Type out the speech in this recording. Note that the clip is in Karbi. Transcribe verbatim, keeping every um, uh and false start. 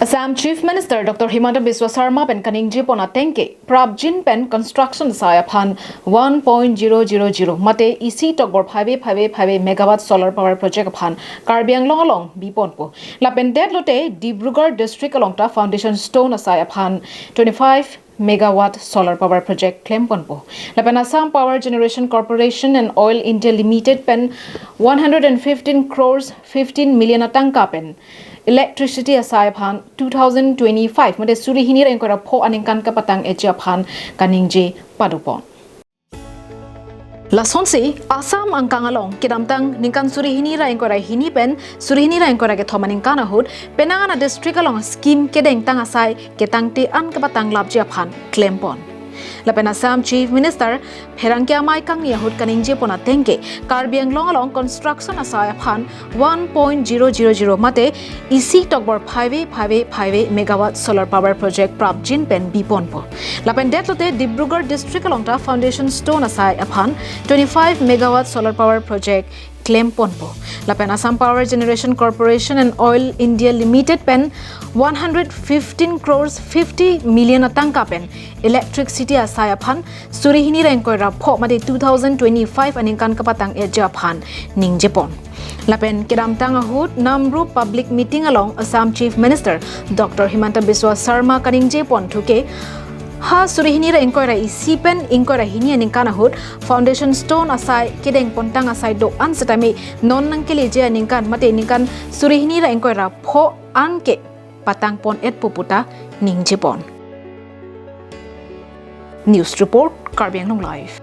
Assam Chief Minister Doctor Himanta Biswa Sarma pen kaningjepon ateng ke prapjin pen construction asai aphan one point zero zero zero mate isi tokbor phaive phaive phaive megawatt solar power project aphan Karbi Anglong along biponpo. Lapen det lote Dibrugarh district along ta foundation stone asai aphan twenty-five megawatt solar power project klemponpo. Lapen Assam Power Generation Corporation and Oil India Limited pen one hundred and fifteen crores fifteen million atangka pen electricity asai aphan two thousand twenty-five mate suri hini ra ingkoi ra pho aningkan kapatang-etji aphan kaningje padopon. Lasonsi Assam angkang along kedamtang ningkan suri hini ra ingkoi ra hini pen suri hini ra ingkoi ra kethom aningkan ahut penang an a district along scheme kedengtang asai ketangte an kapatanglapji aphan klempon. Lapen Assam Chief Minister pherangke amei kangni ahut kaningjepon ateng ke Karbi Anglong along construction asai aphan one point zero zero zero mate isi tokbor phaive phaive phaive megawatt solar power project prapjin pen biponpo. Lapen det lote Dibrugarh district along ta foundation stone asai aphan twenty-five megawatt solar power project klemponpo. Lapen Assam Power Generation Corporation and Oil India Limited pen one hundred fifteen crores fifty million atangka pen electricity asai aphan suri hini ra ingkoi ra pho mate two thousand twenty-five aningkan kapatang-etji aphan ningjepon. Lapen kedamtang ahut Namrup public meeting along Assam Chief Minister Doctor Himanta Biswa Sarma kaningjepon thu ke ha suri hini ra ingkoi ra isi pen ingkoi ra hini aningkan ahut foundation stone asai kedengpontang asai do-an setame non nangkeleji aningkan mate ningkan suri hini ra ingkoi ra pho an ke patangpon-etpo puta ningjepon. News report, Karbi Anglong Live.